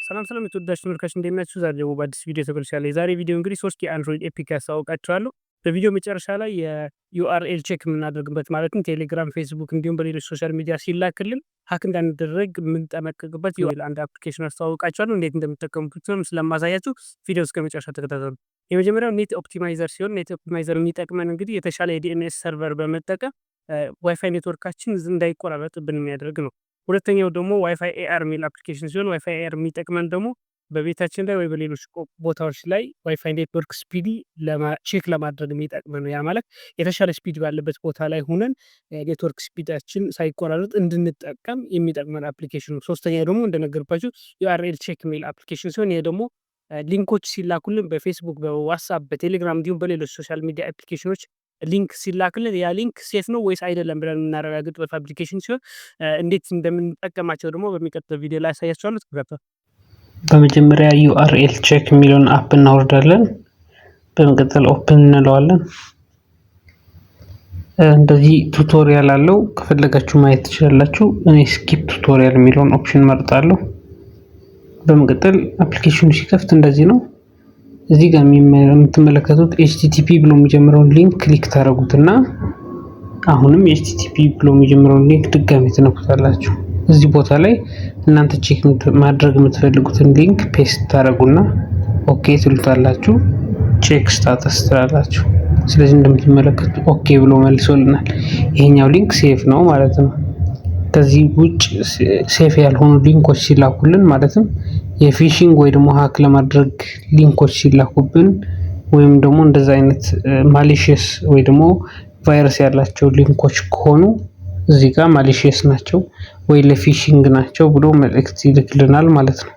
ሰላም ሰላም የተወዳችሁ ተመልካች፣ እንዴት ናችሁ? ዛሬ ደግሞ በአዲስ ቪዲዮ ተመልሻለሁ። የዛሬ ቪዲዮ እንግዲህ ሶስት የ Android APK ያስተዋውቃችኋለሁ። በቪዲዮ መጨረሻ ላይ የ URL check የምናደርግበት፣ ማለትም ቴሌግራም፣ ፌስቡክ እንዲሁም በሌሎች social media ሲላክልን hack እንዳንደረግ የምንጠነቀቅበት አንድ application አስተዋውቃችኋለሁ። እንዴት እንደምጠቀሙበትም ስለማሳያችሁ ቪዲዮ እስከ መጨረሻ ተከታተሉ። የመጀመሪያው Net Optimizer ሲሆን Net Optimizer የሚጠቅመን እንግዲህ የተሻለ የ DNS server በመጠቀም WiFi network ኣችን እንዳይቆራረጥብን የሚያደርግ ነው። ሁለተኛው ደግሞ WiFi AR የሚል application ሲሆን WiFi AR የሚጠቅመን ደግሞ በቤታችን ላይ ወይ በሌሎች ቦታዎች ላይ WiFi network speed check ለማድረግ የሚጠቅመን ነው። ያ ማለት የተሻለ speed ባለበት ቦታ ላይ ሁነን network speed ኣችን ሳይቆራረጥ እንድንጠቀም የሚጠቅመን application ነው። ሶስተኛ ደግሞ እንደነገርኳችሁ URL check የሚል application ሲሆን ይሄ ደግሞ link ኦች ሲላኩልን በፌስቡክ፣ በዋትስአፕ፣ በቴሌግራም እንዲሁም በሌሎች social media application ኖች link ሲላክልን ያ link safe ነው ወይስ አይደለም ብለን የምናረጋግጥበት application ሲሆን እንዴት እንደምንጠቀማቸው ደግሞ በሚቀጥለው ቪዲዮ ላይ አሳያችኋለሁ። ተከታተሉ። በመጀመሪያ URL check የሚለውን app እናወርዳለን። በመቀጠል open እንለዋለን። እንደዚህ tutorial አለው፣ ከፈለጋችሁ ማየት ትችላላችሁ። እኔ skip tutorial የሚለውን option መርጣለሁ። በመቀጠል application ኑ ሲከፍት እንደዚህ ነው። እዚህ ጋር የምትመለከቱት HTTP ብሎ የሚጀምረውን link click ታደርጉትና አሁንም HTTP ብሎ የሚጀምረውን link ድጋሚ ትነኩታላችሁ። እዚህ ቦታ ላይ እናንተ check ማድረግ የምትፈልጉትን link paste ታደርጉና okay ትሉታላችሁ። Check status ትላላችሁ። ስለዚህ እንደምትመለከቱት okay ብሎ መልሶልናል። ይሄኛው link safe ነው ማለት ነው። ከዚህ ውጭ safe ያልሆኑ link ኦች ሲላኩልን፣ ማለትም የ phishing ወይ ደግሞ hack ለማድረግ link ኦች ሲላኩብን ወይም ደግሞ እንደዛ አይነት malicious ወይ ደግሞ ቫይረስ ያላቸው link ኦች ከሆኑ እዚህ ጋር malicious ናቸው ወይ ለ phishing ናቸው ብሎ መልእክት ይልክልናል ማለት ነው።